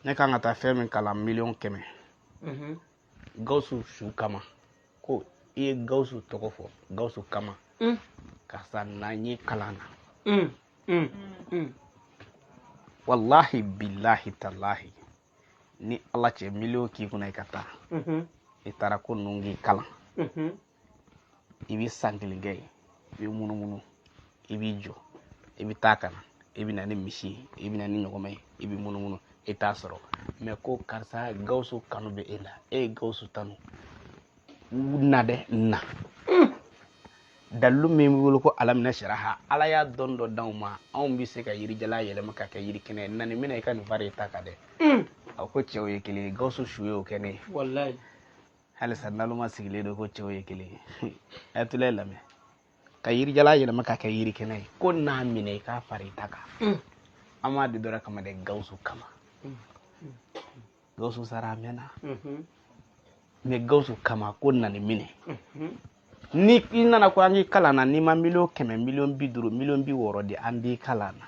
Ne kan ka taa fɛn min kalan 100 000 000, Gawusu su kama, ko i ye Gawusu tɔgɔ fɔ Gawusu kama, karisa na n ye kalan na. Walahi, bilahi, talahi, ni Ala cɛ, miliyɔn k'i kunna i ka taa, i taara ko ninnu k'i kalan, i bɛ san kelen kɛ yen, i bɛ munumunu, i b'i jɔ, i bɛ taa ka na, i bɛ na ni misi ye, i bɛ na ni ɲɔgɔmɛ ye, i bɛ munumunu, i t'a sɔrɔ. Mɛ ko karisa, Gawusu kanu bɛ e la, e ye Gawusu tanu, na dɛ, na dalilu min b'i bolo ko alamina saraha, Ala y'a dɔn dɔ d'anw ma, anw bɛ se ka yirijala yɛlɛma ka kɛ yiri kɛnɛ ye. Na nin minɛ, i ka nin fari ta kan dɛ. A ko cɛw ye kelen ye. Gawusu su ye o kɛ ne ye. Walayi. Halisa naloma sigilen don ko cɛw ye kelen ye. Ayatollah lamɛn, ka yirijala yɛlɛma ka kɛ yiri kɛnɛ ye, ko n'a minɛ i k'a fari ta kan. An m'a di dɔrɔn kama dɛ, Gawusu kama. Gawusu sara a mɛnna, mɛ Gawusu kama ko na nin minɛ. Ni i nana ko an k'i kalan na, n'i ma 100 000, 50 000, 60 000 di, an b'i kalan na.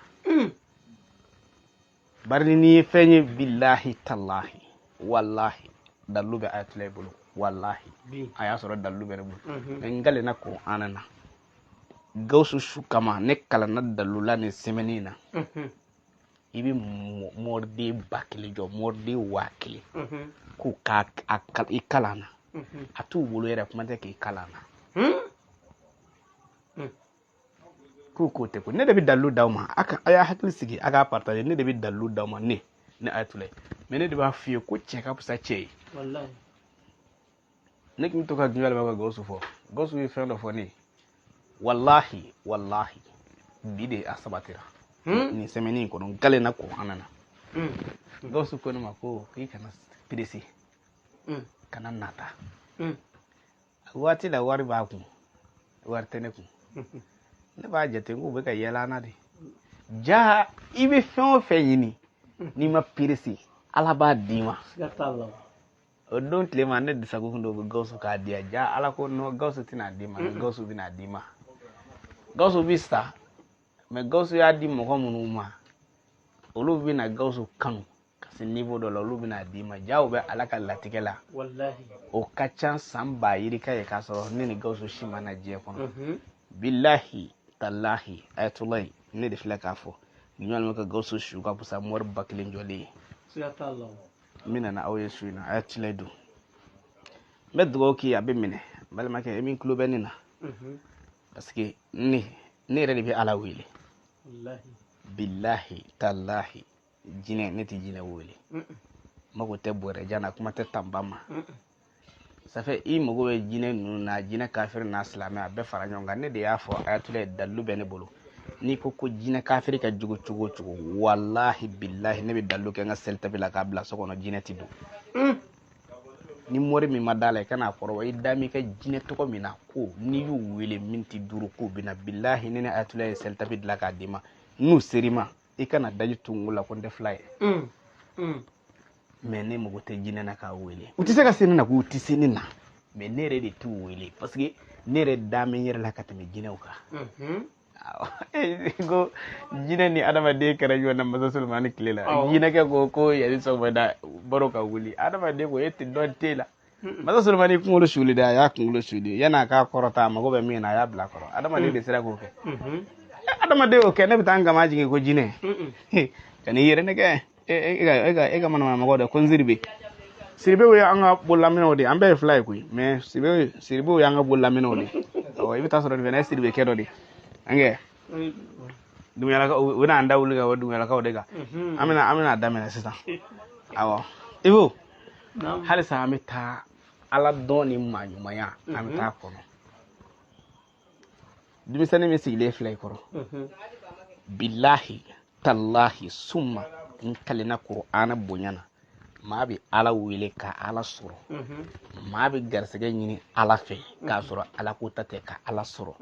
Bari n'i ye fɛn ye, bilahi, talahi, walahi, dalilu bɛ Ayatollah bolo, walahi. A y'a sɔrɔ dalilu bɛ ne bolo, mɛ n kalenna ko an na Gawusu su kama, ne kalanna dalilu la nin semaine in na. I bɛ mɔriden 1000 jɔ, mɔriden 1000, k'u ka i kalan na, a t'u bolo yɛrɛ, kuma tɛ k'i kalan na. K'u k'o tɛ ko ne de bɛ dalilu d'aw ma. A ka a y'a hakili sigi, a k'a partager. Ne de bɛ dalilu d'aw ma, ne Ayatollah, mɛ ne de b'a f'i ye ko cɛ ka fisa cɛ ye. Walayi. Ne tun bɛ to ka dunuya laban ka Gawusu fɔ. Gawusu ye fɛn dɔ fɔ ne ye, walahi, walahi, bi de a sabatira nin semaine in kɔnɔ. N kalenna ko an nana. Gawusu ko ne ma ko k'i kana presser, kana nata. Waati la wari b'a kun, wari tɛ ne kun. Ne b'a jate k'u bɛ ka yɛlɛ an na de. Ja i bɛ fɛn o fɛn ɲini, n'i ma presser, Ala b'a d'i ma. Siga t'a la. O don tilema, ne dusakun kun don ko Gawusu k'a di yan. Ja Ala ko non, Gawusu tɛna d'i ma, Gawusu bɛna d'i ma. Gawusu bɛ sa, mɛ Gawusu y'a di mɔgɔ minnu ma, olu bɛna Gawusu kanu ka se niveau dɔ la, olu bɛna d'i ma. Ja u bɛ Ala ka latigɛ la. Walahi. O ka ca san ba yirika ye k'a sɔrɔ ne ni Gawusu si ma na diɲɛ kɔnɔ. Bilahi, talahi, Ayatollah, ne de filɛ k'a fɔ ɲɔgɔn ka Gawusu su ka fisa mɔri 1000 jɔlen ye. Siga t'a la. N bɛ nana aw ye su in na. Ayatollah don, n bɛ dugawu k'i ye, a bɛ minɛ. N balimakɛ, e min tulo bɛ ne na, parce que ne yɛrɛ de bɛ Ala wele. Walahi. Bilahi, talahi, jinɛ, ne tɛ jinɛ wele. N mago tɛ bɔrɛjan na, kuma tɛ tanba ma. Ça fait i mago bɛ jinɛ ninnu na, jinɛ kafiri n'a silamɛ, a bɛɛ fara ɲɔgɔn kan. Ne de y'a fɔ, Ayatollah, dalilu bɛ ne bolo. N'i ko ko jinɛ kafiri ka jugu cogo o cogo, walahi, bilahi, ne bɛ dalilu kɛ n ka seli la k'a bila so kɔnɔ, jinɛ ti don. Ni mori min ma da la, i kan'a kɔrɔbɔ. I da m'i ka jinɛ tɔgɔ min na, ko n'i y'u wele miniti 5, k'u bɛna. Bilahi, ne ni Ayatollah ye seli tapi dilan k'a d'i ma, n'u ser'i ma, i kana daji tun la ko n tɛ fila ye. Mɛ ne mago tɛ jinɛ na k'a wele. U tɛ se ka se ne na, k'u tɛ se ne na, mɛ ne yɛrɛ de t'u wele, parce que ne yɛrɛ da bɛ n yɛrɛ la ka tɛmɛ jinɛw kan. Ko jinɛ ni adamaden kɛra ɲɔgɔn na masa Solomani tile la. Jinɛkɛ ko ko yanni sɔgɔmada baro ka wuli, adamaden ko e tɛ dɔn t'e la. Masa Solomani kunkolo suli dɛ, a y'a kunkolo suli yan'a k'a kɔrɔta, a mago bɛ min na, a y'a bila kɔrɔ. Adamaden de sera k'o kɛ. Adamaden y'o kɛ, ne bɛ taa n gama jigin ko jinɛ ka n'i yɛrɛ nɛgɛ e ka manamana mɔgɔw dɛ. Ko n Siribe, Siribew ye an ka bololaminɛw de ye. An bɛɛ ye fila ye koyi, mɛ Siribew y'an ka bololaminɛw de ye. Awɔ, i bɛ taa sɔrɔ nin fana ye Siribe kɛ dɔ de ye. An kɛ Dunbiyalakaw, u bɛna an da wuli ka bɔ Dunbiyalakaw de kan. An bɛna daminɛ sisan. Awɔ, Ibu, halisa an bɛ taa Ala dɔn ni maa ɲumanya, an bɛ taa kɔnɔ. Denmisɛnnin min sigilen filɛ i kɔrɔ, bilahi, talahi, summa n kalenna Kur'ana bonya na, maa bɛ Ala wele ka Ala sɔrɔ, maa bɛ garisɛgɛ ɲini Ala fɛ k'a sɔrɔ Ala ko ta tɛ ka Ala sɔrɔ,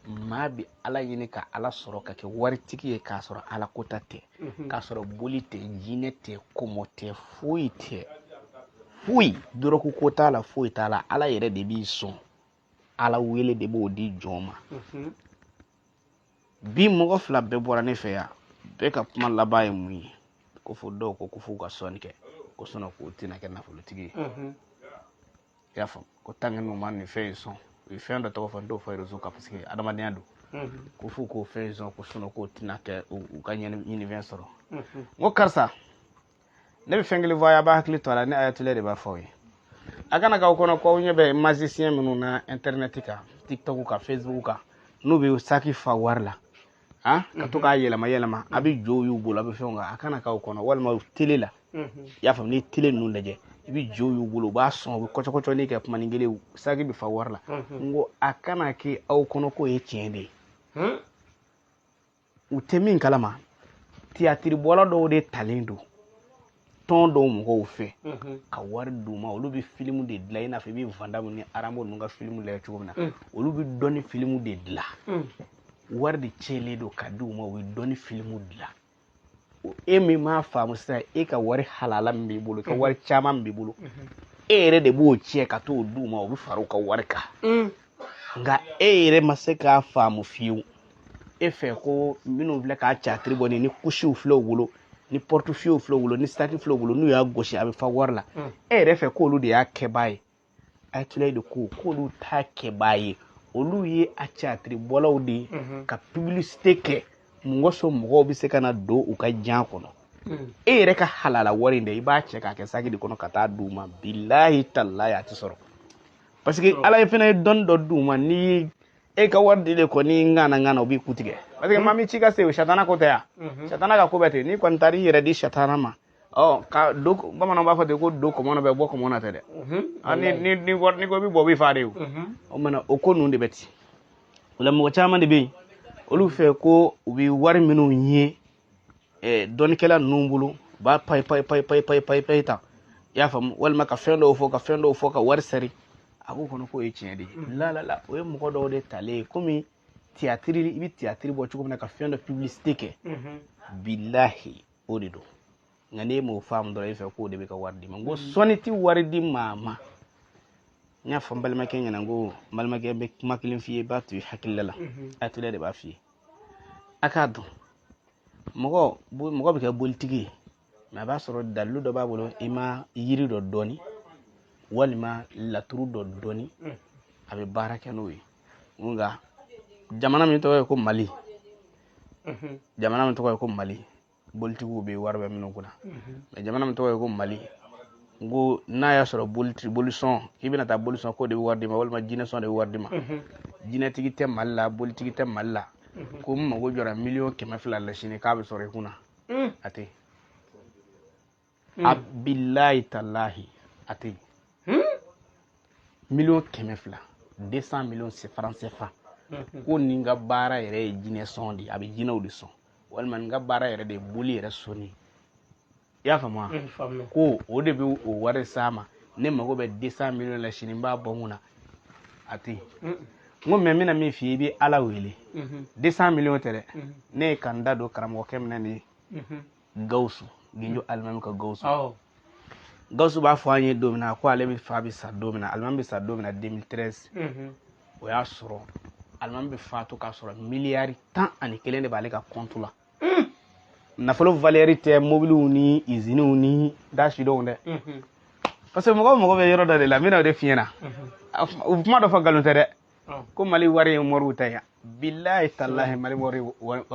maa bɛ Ala ɲini ka Ala sɔrɔ ka kɛ waritigi ye k'a sɔrɔ Ala ko ta tɛ, k'a sɔrɔ boli tɛ, jinɛ tɛ, kɔmɔ tɛ, foyi tɛ, foyi dɔrɔgu ko t'a la, foyi t'a la. Ala yɛrɛ de b'i sɔn, Ala wele de b'o di jɔn ma. Bi mɔgɔ fila bɛɛ bɔra ne fɛ yan, bɛɛ ka kuma laban ye mun ye? Ko fo dɔw ko ko f'u ka sɔnni kɛ, ko sinon k'u tɛna kɛ nafolotigi ye. I y'a faamu, ko tant que n'u ma nin fɛn in sɔn, u ye fɛn dɔ tɔgɔ fɔ, n t'o fɔ réseau kan parce que adamadenya don. Ko f'u k'o fɛn in sɔn, ko sinon k'o tɛna kɛ u ka ɲinifɛn sɔrɔ. N ko karisa, ne bɛ fɛn kelen fɔ a ye, a b'a hakili to a la, ne Ayatollah de b'a fɔ aw ye. A kana k'aw kɔnɔ k'aw ɲɛ bɛ magicien minnu na internet kan, TikTok kan, Facebook kan, n'u bɛ saki fa wari la, han, ka to k'a yɛlɛma yɛlɛma, a bɛ jow y'u bolo, a bɛ fɛnw kan, a kana k'aw kɔnɔ, walima télé la. I y'a faamu, n'i ye télé ninnu lajɛ, i bɛ jow y'u bolo, u b'a sɔn, u bɛ kɔcɔkɔcɔni kɛ kuma ni kelen, saki bɛ fa wari la. N ko a kana kɛ aw kɔnɔ k'o ye tiɲɛ de ye. U tɛ min kalama, tiyatiribɔla dɔw de talen don tɔn dɔw mɔgɔw fɛ ka wari d'u ma. Olu bɛ filimu de dilan, i n'a fɔ i bɛ Van Damme ni Rambo ninnu ka filimu lajɛ cogo min na, olu bɛ dɔnni filimu de dilan. Wari de cɛlen don ka di u ma, u bɛ dɔnni filimu dilan. E min m'a faamu sisan, e ka wari halala min b'i bolo, i ka wari caman min b'i bolo, e yɛrɛ de b'o tiɲɛ ka t'o d'u ma, u bɛ fara u ka wari kan. Nka e yɛrɛ ma se k'a faamu fiyewu. E fɛ ko minnu filɛ k'a catiri bɔ ni kusiw filɛ u bolo, ni portefeuille filɛ u bolo, ni saki filɛ u bolo, n'u y'a gosi a bɛ fa wari la, e yɛrɛ fɛ k'olu de y'a kɛbaa ye. Ayatollah de ko k'olu t'a kɛbaa ye, olu ye a catiri bɔlaw de ye ka publicité kɛ mun kosɔn mɔgɔw bɛ se ka na don u ka jan kɔnɔ. E yɛrɛ ka halala wari in dɛ, i b'a cɛ k'a kɛ saki de kɔnɔ ka taa d'u ma, bilahi talahi a tɛ sɔrɔ. Parce que Ala ye fana ye dɔnni dɔ d'u ma, ni e ka wari dilen kɔ, n'i ŋana ŋana, u b'i ku tigɛ. Parce que maa min ci ka se o satana ko tɛ yan, satana ka ko bɛ ten. N'i kɔni taara i yɛrɛ di satana ma, ɔ ka do, bamananw b'a fɔ ten ko do kɔmɔ bɛ bɔ kɔmɔ na tɛ dɛ. Ni ni ni ko i bɛ bɔ, o b'i fa de o. O mana o ko ninnu de bɛ ten. O la mɔgɔ caman de bɛ yen, olu fɛ ko u bɛ wari minnu ye dɔnnikɛla ninnu bolo, u b'a payi payi payi payi payi payi payi tan, i y'a faamu, walima ka fɛn dɔw fɔ, ka fɛn dɔw fɔ, ka wari sɛri, a b'o kɔnɔ k'o ye tiɲɛ de ye. La la la, o ye mɔgɔ dɔw de talen ye komi tiyatiri, i bɛ tiyatiri bɔ cogo min na ka fɛn dɔ publicité kɛ, bilahi o de don. Nka n'e m'o faamu dɔrɔn, e fɛ k'o de bɛ ka wari d'i ma. N ko sɔnni tɛ wari di maa ma. N y'a fɔ n balimakɛ ɲɛna, n ko n balimakɛ, n bɛ kuma kelen f'i ye, i b'a to i hakilila la. Ayatollah de b'a f'i ye, a k'a dɔn mɔgɔ mɔgɔ bɛ kɛ bolitigi ye, mɛ a b'a sɔrɔ dalilu dɔ b'a bolo, i ma yiri dɔ dɔɔni walima laturu dɔ dɔɔni, a bɛ baara kɛ n'o ye. Nka jamana min tɔgɔ ye ko Mali, jamana min tɔgɔ ye ko Mali, bolitigiw bɛ wari bɛ minnu kunna, mɛ jamana min tɔgɔ ye ko Mali, n ko n'a y'a sɔrɔ bolisɔn k'i bɛna taa bolisɔn k'o de bɛ wari d'i ma, walima jinɛsɔn de bɛ wari d'i ma, jinɛtigi tɛ Mali la, bolitigi tɛ Mali la, ko n mago jɔra 200 millions la sini k'a bɛ sɔrɔ i kunna, a tɛ yen. A bilayi talahi, a tɛ yen. 200 millions, 200 millions francs CFA, ko nin ka baara yɛrɛ ye jinɛ sɔn de ye, a bɛ jinɛw de sɔn, walima nin ka baara yɛrɛ de ye boli yɛrɛ sɔnni, i y'a faamu wa, ko o de bɛ o wari s'a ma, ne mago bɛ 200 millions la sini, n b'a bɔ n kunna, a tɛ yen. N ko mɛ n bɛna min f'i ye, i bɛ Ala wele. 200 millions tɛ dɛ, ne ye ka n da don karamɔgɔkɛ min na nin ye, Gawusu Ginjo alimami ka Gawusu. Gawusu b'a fɔ an ye don min na ko ale bɛ fa bɛ sa don min na, alimami bɛ sa don min na 2013, o y'a sɔrɔ alimami bɛ fatu k'a sɔrɔ 11 miliyari de b'ale ka compte la. Nafolo valeur tɛ mobiliw ni usines ni da si dɔw dɛ, parce que mɔgɔw mago bɛ yɔrɔ dɔ de la, n bɛna o de f'i ɲɛna. U kuma dɔ fɔ, nkalon tɛ dɛ, ko Mali wari ye moriw ta ye. Bilahi talahi, Mali wari,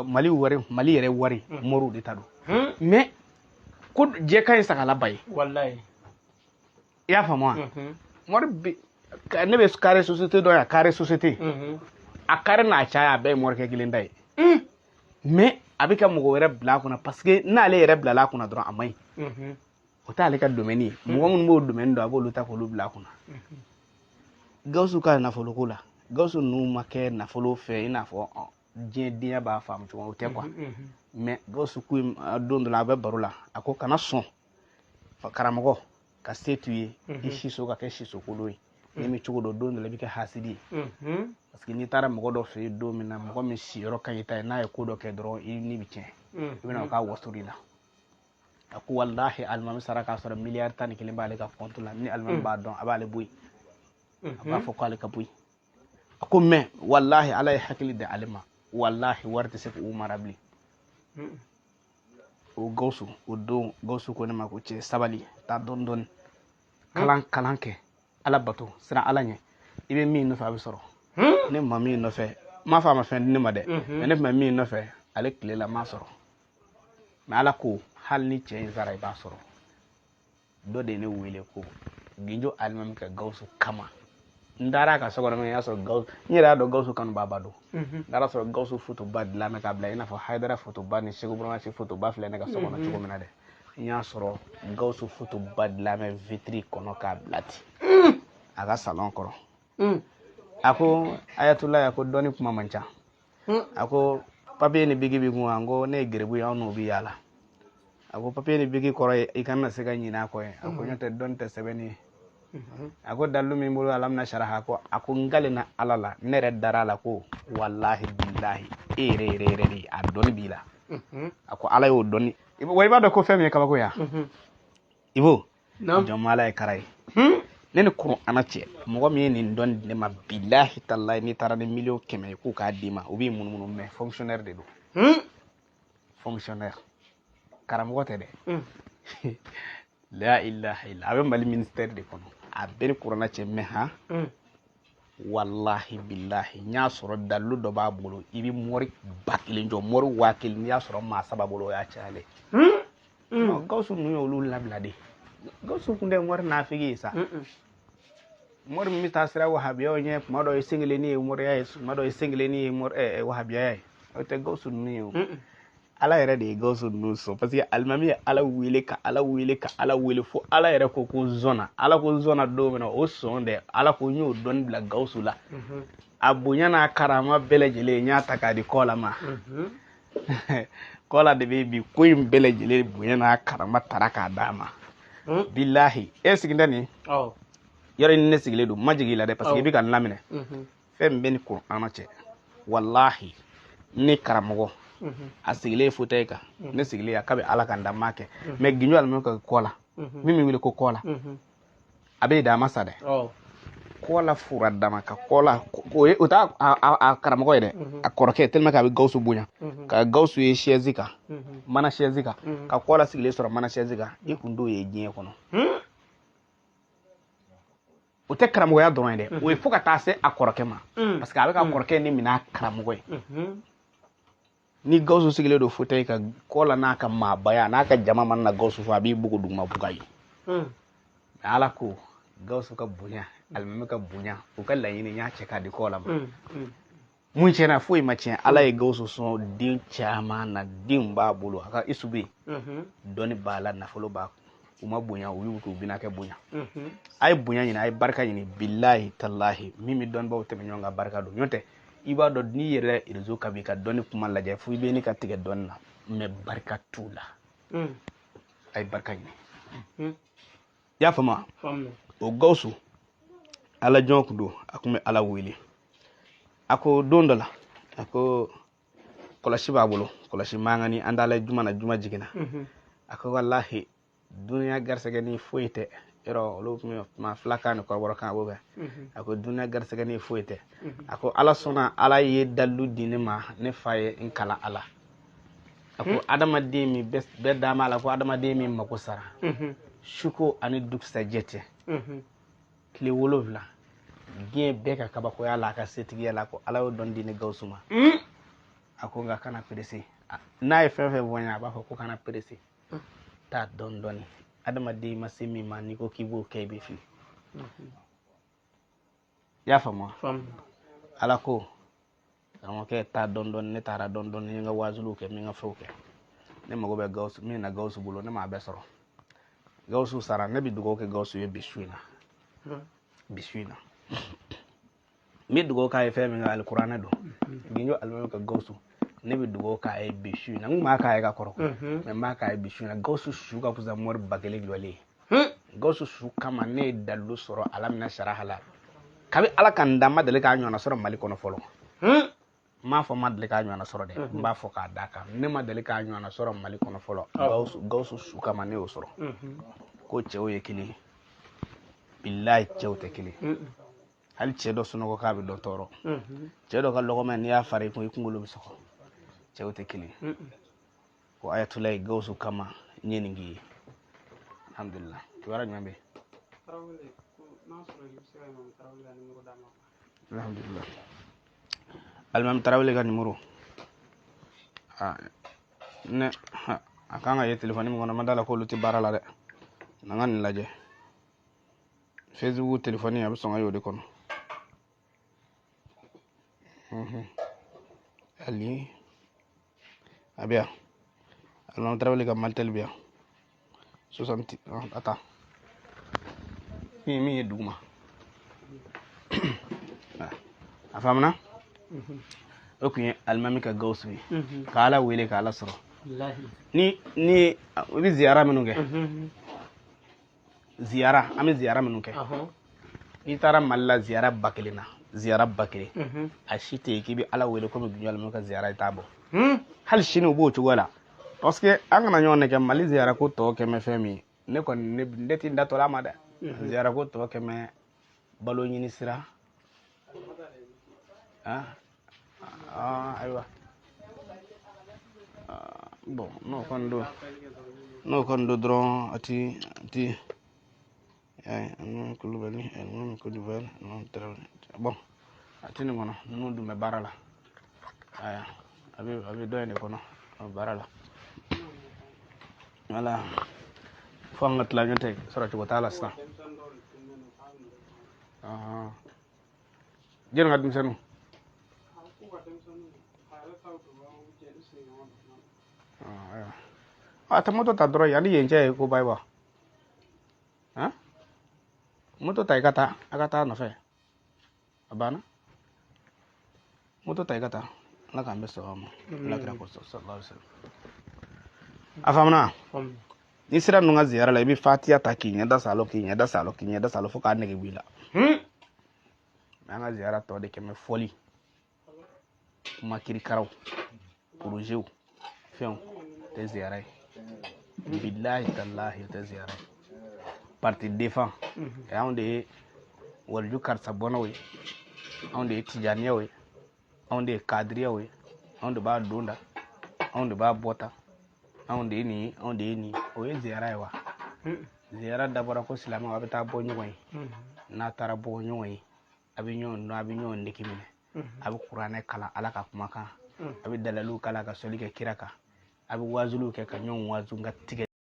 Mali wari, Mali yɛrɛ wari, moriw de ta don. Mais ko jɛ ka ɲi sagala ba ye. Wallahi. I y'a faamu wa? Mori bi ne bɛ carré société dɔ yan, carré société, a carré n'a caya, a bɛɛ ye morikɛ kelen ta ye. Mais a bɛ ka mɔgɔ wɛrɛ bila a kunna, parce que n'ale yɛrɛ bilala a kunna dɔrɔn, a man ɲi, o t'ale ka domaine ye. Mɔgɔ minnu b'o domaine dɔn, a b'olu ta k'olu bila a kunna. Gawusu ka nafoloko la, Gawusu ninnu ma kɛ nafolo fɛ i n'a fɔ diɲɛ denya b'a faamu cogo min, o tɛ quoi. Mais Gawusu ko don dɔ la, a bɛ baro la, a ko kana sɔn karamɔgɔ ka se t'u ye, i siso ka kɛ siso kolon ye. N'i bɛ cogo dɔn, don dɔ la i bɛ kɛ hasidi ye, parce que n'i taara mɔgɔ dɔ fɛ yen don min na, mɔgɔ min siyɔrɔ ka ɲi ta ye, n'a ye ko dɔ kɛ dɔrɔn, i ni bɛ tiɲɛ, i bɛna o k'a wasori la. A ko walahi, alimami sara k'a sɔrɔ 11 miliyari b'ale ka compte la. Ni alimami b'a dɔn, a b'ale bɔ yen, a b'a fɔ k'ale ka bɔ yen. A ko mais walahi, Ala ye hakili di ale ma, walahi wari tɛ se k'u mara bilen. O Gawusu, o don Gawusu ko ne ma ko cɛ sabali, taa dɔɔni dɔɔni, kalan kalan kɛ, Ala bato, siran Ala ɲɛ, i bɛ min nɔfɛ a bɛ sɔrɔ. Ne ma min nɔfɛ, n m'a fɔ a ma fɛn di ne ma dɛ, mais ne tun bɛ min nɔfɛ ale tile la, n m'a sɔrɔ. Mais Ala ko hali ni cɛ in sara, i b'a sɔrɔ. Dɔ de ye ne wele ko Ginjo alimami ka Gawusu kama. N taara a ka so kɔnɔ, min y'a sɔrɔ Gawusu, n yɛrɛ y'a dɔn Gawusu kanu b'a ba don. N taara sɔrɔ Gawusu fotoba dilan bɛ k'a bila i n'a fɔ Hayidara fotoba ni Segu Burama Si fotoba filɛ ne ka so kɔnɔ cogo min na dɛ. N y'a sɔrɔ Gawusu fotoba dilan bɛ vitiri kɔnɔ k'a bila ten a ka salon kɔrɔ. A ko Ayatulayi, a ko dɔnni kuma man ca. A ko papiye ni bigi b'i kun wa? N ko ne ye geribu ye, anw n'o bɛ yaala. A ko papiye ni bigi kɔrɔ ye i kana se ka ɲinɛ a kɔ ye. A ko n'o tɛ dɔnni tɛ sɛbɛnni ye. A ko dalilu min bolo alamina saraha, ko a ko n kalenna Ala la, ne yɛrɛ dara a la ko walahi bilahi e yɛrɛ yɛrɛ yɛrɛ de a dɔnni b'i la. A ko Ala y'o dɔnni wa. I b'a dɔn ko fɛn min ye kabako ya, Ibo, jɔnmala ye kara ye. Ne ni kuranɛ cɛ, mɔgɔ min ye nin dɔnni di ne ma, bilahi talahi, n'i taara ni miliyɔn 100 ye k'u k'a d'i ma, u b'i munumunu. Mais fonctionnaire de don, fonctionnaire, karamɔgɔ tɛ dɛ. La ilaha illa, a bɛ Mali ministère de kɔnɔ. A bɛɛ ni kuranɛ cɛ. Mais han, walahi bilahi, n y'a sɔrɔ dalilu dɔ b'a bolo, i bɛ mɔri 1000 jɔ, mɔri 1000, n'i y'a sɔrɔ maa saba bolo, o y'a cayalen. Gawusu ninnu y'olu labila de. Gawusu kun tɛ mɔri nafigi ye sa, mɔri min bɛ taa sira wahabiyaw ɲɛ. Kuma dɔ ye senkelenni ye mɔriya ye, kuma dɔ ye senkelenni ye mɔri wahabiyaya ye. O tɛ Gawusu ninnu ye o. Ala yɛrɛ de ye Gawusu ninnu sɔn, parce que alimami ye Ala wele ka Ala wele ka Ala wele fo Ala yɛrɛ ko ko zɔnna. Ala ko zɔnna don min na, o sɔn dɛ. Ala ko n y'o dɔnni bila Gawusu la, a bonya n'a karama bɛɛ lajɛlen, n y'a ta k'a di Kɔla ma. Kɔla de bɛ bi ko in bɛɛ lajɛlen bonya n'a karama tara k'a d'a ma. Bilahi, e sigilen tɛ nin yɔrɔ ni ne sigilen don, n ma jigin i la dɛ, parce que i bɛ ka n laminɛ. Fɛn min bɛ ni kuranɛ cɛ, walahi, ne karamɔgɔ a sigilen fauteuil kan, ne sigilen yan, k'a bɛ Ala ka n da, n m'a kɛ. Mais Ginjo alimami ka kɔ la, min bɛ wele ko kɔ la, a bɛ da, a ma sa dɛ. Kɔ la fura dama ka kɔ la, o ye o t'a a karamɔgɔ ye dɛ, a kɔrɔkɛ, tellement que a bɛ Gawusu bonya, ka Gawusu ye chaise kan, mana chaise kan, ka kɔ la sigilen sɔrɔ mana chaise kan, i kun t'o ye diɲɛ kɔnɔ. O tɛ karamɔgɔya dɔrɔn ye dɛ, o ye fo ka taa se a kɔrɔkɛ ma, parce que a bɛ ka kɔrɔkɛ ni minɛ a karamɔgɔ ye. Ni Gawusu sigilen don fauteuil kan, kɔ la n'a ka maabaya n'a ka jama mana na Gawusu fɔ, a b'i bugu duguma buga ye. Mais Ala ko Gawusu ka bonya, alimami ka bonya, u ka laɲini, n y'a cɛ k'a di kɔ la ma. Mun tiɲɛna? Foyi ma tiɲɛ. Ala ye Gawusu sɔn den caman na, denw b'a bolo, a ka isu bɛ yen, dɔnni b'a la, nafolo b'a kun. U ma bonya, u y'u k'u binakɛ bonya. A ye bonya ɲini, a ye barika ɲini. Bilahi talahi, min bɛ dɔnnibaw tɛmɛ ɲɔgɔn kan, barika don. N'o tɛ, i b'a dɔn n'i yɛrɛ réseau kan bi ka dɔnni kuma lajɛ, fo i bɛ ne ka tigɛ dɔnni na, mais barika t'u la. A ye barika ɲini. I y'a faamu? O Gawusu, Ala jɔn kun don, a kun bɛ Ala wele. A ko don dɔ la, a ko kɔlɔsi b'a bolo, kɔlɔsi mangani, an dala juma na, juma jiginna. A ko walahi, duniya garisɛgɛ ni foyi tɛ yɔrɔ. Olu tun bɛ kuma filakan ni kɔrɔbɔrɔkan, a b'o kɛ. A ko duniya garisɛgɛ ni foyi tɛ. A ko Ala sɔnna, Ala ye dalilu di ne ma, ne fa ye n kalan ala. A ko adamaden min bɛɛ d'a ma la, ko adamaden min mako sara suko ani dugusajɛ cɛ tile 7, diɲɛ bɛɛ ka kabakoya la a ka setigiya la, ko Ala y'o dɔn di ne Gawusu ma. A ko nka kana perese. N'a ye fɛn fɛn fɔ n ye, a b'a fɔ ko kana perese, taa dɔɔni dɔɔni. Adamaden ma se min ma, n'i ko k'i b'o kɛ, i bɛ fili. I y'a faamu wa? Ala ko karamɔgɔkɛ, taa dɔɔni dɔɔni. Ne taara dɔɔni dɔɔni, n ye n ka wazuliw kɛ, n bɛ n ka fɛnw kɛ. Ne mago bɛ Gawusu min na, Gawusu bolo, ne m'a bɛɛ sɔrɔ. Gawusu sara. Ne bɛ dugawu kɛ Gawusu ye bi su in na. Bi su in na, n bɛ dugawu k'a ye fɛn min kan, alikuranɛ don. Ginjo alimami ka Gawusu, ne bɛ dugawu k'a ye bi su in na. N kun b'a k'a ye ka kɔrɔ, mais n b'a k'a ye bi su in na. Gawusu su ka fisa mɔri 1000 jɔlen ye. Gawusu su kama, ne ye dalilu sɔrɔ alamina saraha la. Kabi Ala ka n da, n ma deli k'a ɲɔgɔnna sɔrɔ Mali kɔnɔ fɔlɔ. N m'a fɔ n ma deli k'a ɲɔgɔnna sɔrɔ dɛ, n b'a fɔ k'a d'a kan, ne ma deli k'a ɲɔgɔnna sɔrɔ Mali kɔnɔ fɔlɔ. Gawusu su kama, ne y'o sɔrɔ. Ko cɛw ye kelen ye, bilahi, cɛw tɛ kelen. Hali cɛ dɔ sunɔgɔ k'a bɛ dɔ tɔɔrɔ, cɛ dɔ ka lɔgɔma, n'i y'a fara i kun, i kunkolo bɛ sɔgɔ. Cɛw tɛ kelen. Ko Ayatulayi Gawusu kama n ye nin k'i ye. Alhamdulillah. Kibaruya jumɛn bɛ yen? Tarawele, ko n'a sɔrɔ i bɛ se ka Imam Tarawele ka numéro d'a ma. Alhamdulillah. Alimami Tarawele ka numéro, ah, ne a kan ka ye telefɔni min kɔnɔ, ma da la k'olu tɛ baara la dɛ. Na n ka nin lajɛ, Facebook telefɔni a bɛ sɔn ka y'o de kɔnɔ. Ali a bɛ yan, Alimami Tarawele ka Malitel bɛ yan, 60, attends, min ye duguma, a faamuna. O kun ye alimami ka Gawusu ye, k'Ala wele k'Ala sɔrɔ. Ni i bɛ ziyara minnu kɛ, ziyara, an bɛ ziyara minnu kɛ, n'i taara Mali la ziyara 1000 na, ziyara 1000, a si tɛ yen k'i bɛ Ala wele komi Gunjɔ alimami ka ziyara, i t'a bɔ. Hali sini u b'o cogo la, parce que an kana ɲɔgɔn nɛgɛ. Mali ziyara ko tɔ kɛmɛ fɛn min ye, ne kɔni ne tɛ n da tɔ a ma dɛ. Ziyara ko tɔ kɛmɛ balo ɲini sira. Ayiwa, bon, n'o kɔni don dɔrɔn, a ti Alimami Kulubali, Alimami Kulubali, Alimami Tarawele, bon, a ti nin kɔnɔ. Ninnu dun bɛ baara la. Aya, a bɛ dɔ in de kɔnɔ, a bɛ baara la. Wala fo an ka tila ɲɔgɔn tɛ sɔrɔ cogo t'a la sisan. Jɛnni ka denmisɛnninw. A tɛ moto ta dɔrɔn, yanni yen cɛ ye koba ye wa? Moto ta i ka taa, a ka taa nɔfɛ. A banna. Moto ta i ka taa. Ala k'an bɛ sɔn ma. Ala kira ko sallallahu alaihi wasallam. A faamuna? N'i sera ninnu ka ziyara la, i bɛ fatiya ta k'i ɲɛda salo, k'i ɲɛda salo, k'i ɲɛda salo fo k'a nege bɔ i la. An ka ziyara tɔ de kɛmɛ fɔli, kuma kirikaraw, porozew, fɛnw tɛ ziyara ye. Bilahi talahi, o tɛ ziyara ye. Parti défend, anw de ye waliju karisa bɔnnaw ye, anw de ye tijaniyaw ye, anw de ye kadiriyaw ye, anw de b'a don da, anw de b'a bɔ ta, anw de ye nin ye, anw de ye nin ye. O ye ziyara ye wa? Ziyara dabɔra ko silamɛw a bɛ taa bɔ ɲɔgɔn ye. N'a taara bɔ ɲɔgɔn ye, a bɛ ɲɔgɔn dɔn, a bɛ ɲɔgɔn nege minɛ, a bɛ kuranɛ kalan, Ala ka kumakan, a bɛ dalaliw kalan, ka sɔli kɛ kira kan, a bɛ wazuliw kɛ ka ɲɔgɔn wazu, ka tigɛ.